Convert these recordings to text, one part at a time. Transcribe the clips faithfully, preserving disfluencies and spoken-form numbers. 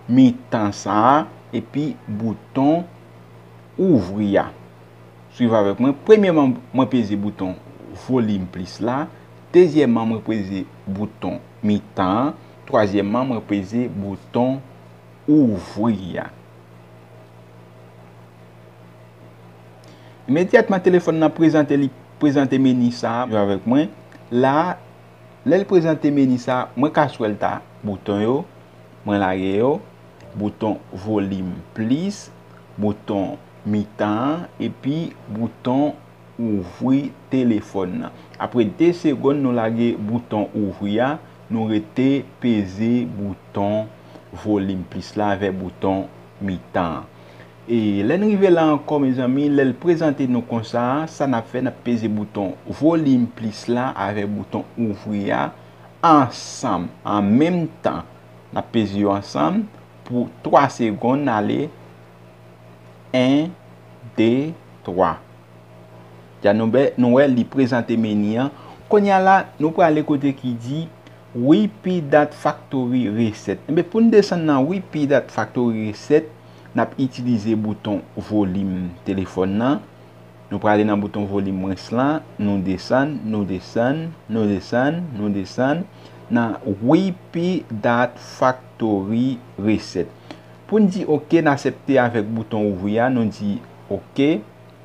mitan sa a, epi bouton ouvri a. Swiv avèk mwen. Premyèman, mwen peze bouton volim plis la. Dezyèmman, mwen peze bouton mitan an. Twazyèmman, mwen peze bouton ouvri a. Imedyatman, telefòn nan prezante li, prezante meni sa a avèk mwen. La, lè l prezante meni sa a, mwen ka swèl ta bouton yo, mwen lage yo, bouton volim plis, bouton mitan an, epi bouton ouvri telefòn nan. Apre de segonn, nou lage bouton ouvri a, nou rete peze bouton volim plis la avè bouton mitan an. E lè n rive la ankò, mezanmi, lè l prezante nou konsa, sa n ap fè, n ap peze bouton volim plis la avè bouton ouvri a ansanm, an menm tan. N ap peze yo ansanm pou twa segonn, n ale, en, de, twa. Dja nou bè, nou wè li prezante meni an. Kounye a la, nou prale kote ki di Repeat that factory reset. Enben, pou n desann nan Repeat that factory reset, n ap itilize bouton volim telefòn nan. Nou prale nan bouton volim rens lan, nou desann, nou desann, nou desann, nou desann, nan Repeat that factory reset. Pou n di oke, n aksepte avèk bouton ouvri a, nou di oke.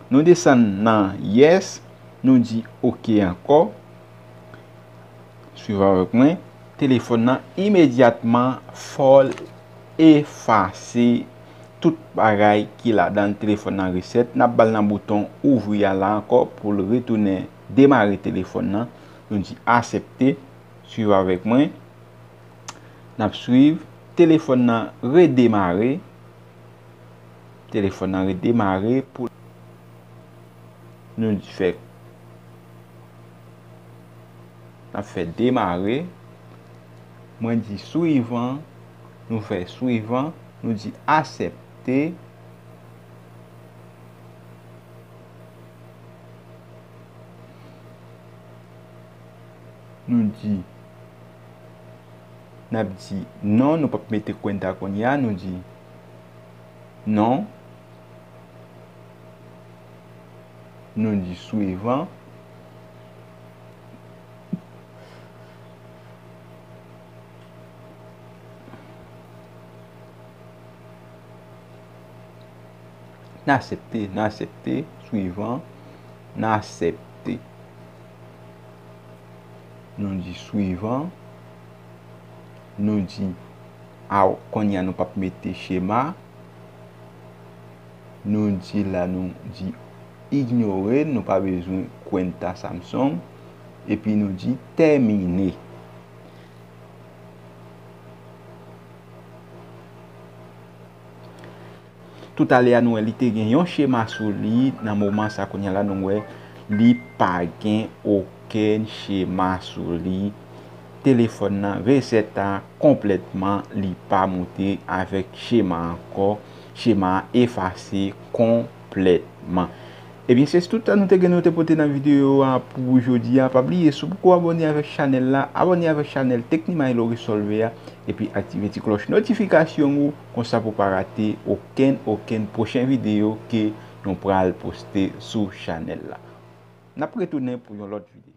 Nou desann nan yes, nou di oke ankò. Swiv avèk mwen. Telefòn nan imedyatman fè l efase tout bagay ki ladan l. Telefòn nan reset. N ap ba l nan bouton ouvri a la ankò pou l retounen demare telefòn nan. Nou di aksepte. Swiv avèk mwen. N ap swiv. Telefòn nan redemare. Telefòn nan redemare pou nou fè, n ap fè demare. Mwen di swivan, nou fè swivan, nou di aksepte. Nou di, n ap di non, nou p ap mete kwenta kounye a, nou di non. Nou di swivan. N aksepte, n aksepte, swivan, n aksepte. Nou di swivan. Nou di, a, kounye a nou p ap mete chema. Nou di la, nou di inyore, nou pa bezwen kwenta Samsung. Epi nou di tèmine. Toutalè a, nou wè li te gen yon chema sou li. Nan moman sa, kounye a la, nou wè li pa gen okenn chema sou li. Telefòn nan reset a konplètman, li pa moute avèk chema ankò. Chema a efase konplètman. Ebyen, se tout sa nou te gen nou te pote nan videyo a pou jodi a. Pa bliye, si w poko abòne avèk chanèl la, abòne avèk chanèl Tecni Milo Resolve a, epi aktive ti klòch notifikasyon ou, konsa pou pa rate okenn, okenn pwochen videyo ke nou pral poste sou chanèl la. N ap retounen pou yon lòt videyo.